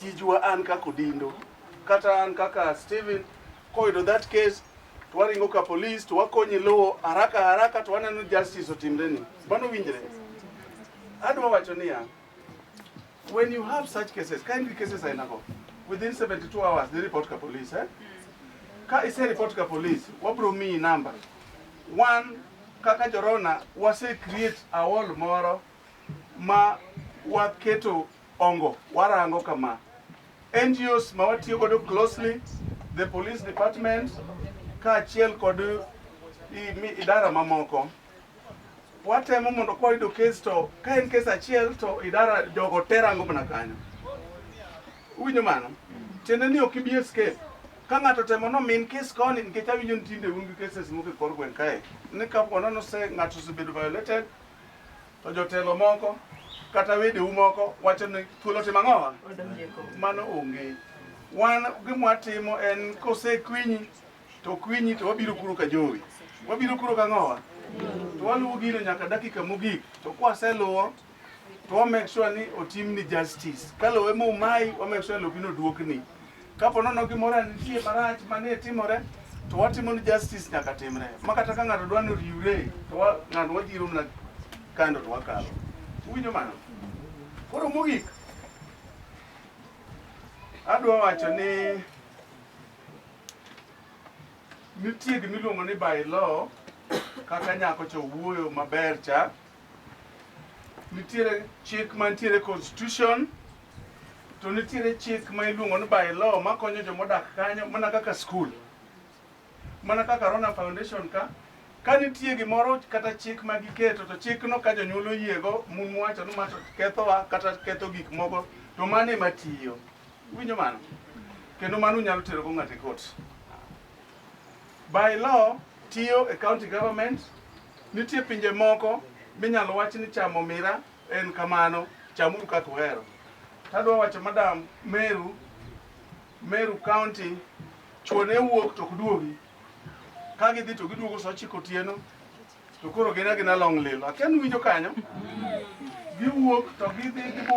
Tijwa an kaka Odindo kata an kaka Steven koyudo that case to waringo ka police to wakonyi luwo haraka haraka to waneno justice otimre ni. Mano winjre. Adwa wacho niya, when you have such cases, kind cases ainago, within 72 hours they report ka police, eh? Ka ise report ka police, wabro miyi number. One, kaka Jorona, wase create a wall moro ma waketo ongo warango kama NGOs ma watiyo godo closely, the police department kaachiel kod idara mamoko watemo mondo kwayudo kes to ka en kes achiel to idara jogo te rango mana kanyo. Uwinjo mano? Tiende ni ok ibi escape. Ka ng'ato temo nomin kes koni nikech awinjo ni tinde un gi cases moko e kor gweng' kae ni ka ponono se ng'ato osebedo violated to jotelo moko kata wedeu moko wacho ni thuolo timo ang'owa? Mano onge. Wan gima watimo en kosekwinyi to kwinyi to wabiro kuro ka jowi. Wabiro kuro ka ng'owa? To waluwo gino nyaka dakika mogik. To kwaseluwo to wa make sure ni otimni justice. Ka lowo ema omayi, wa make sure lopino oduokni. Kapo nono gimoro nitie marach mane timore, to watimo ni justice nyaka timre. Ma kata ka ng'ato dwa ni oriwre, to wa, ng'ato wadhiro mana kando to wakalo. Uwinjo mano? Koro mogik, adwa wacho ni nitie gima iluongo ni by law kaka nyako cha owuoyo maber cha nitiere chik mantiere constitution to nitiere chik ma iluongo ni by law makonyo jomodak kanyo mana kaka skul mana kaka Rona Foundation ka ka nitie gimoro kata chik ma giketo to chikno ka jonyuol oyiego mun wacho ni ma to kethowa kata ketho gik moko to mano ema tiyo. Uwinjo mano? Kendo mano unyalo tero go ng'ato e court. By law tiyo e county government nitie pinje moko minyalo wach ni chamo mira en kamano chamuru kaka uhero. Tadwa wacho madam Meru, Meru County chuo ne wuok to ok duogi. Ka gidhi to giduogo saa 9 otieno to koro gin agina long lilo. Akia ni uwinjo kanyo? Giwuok to gidhi gibu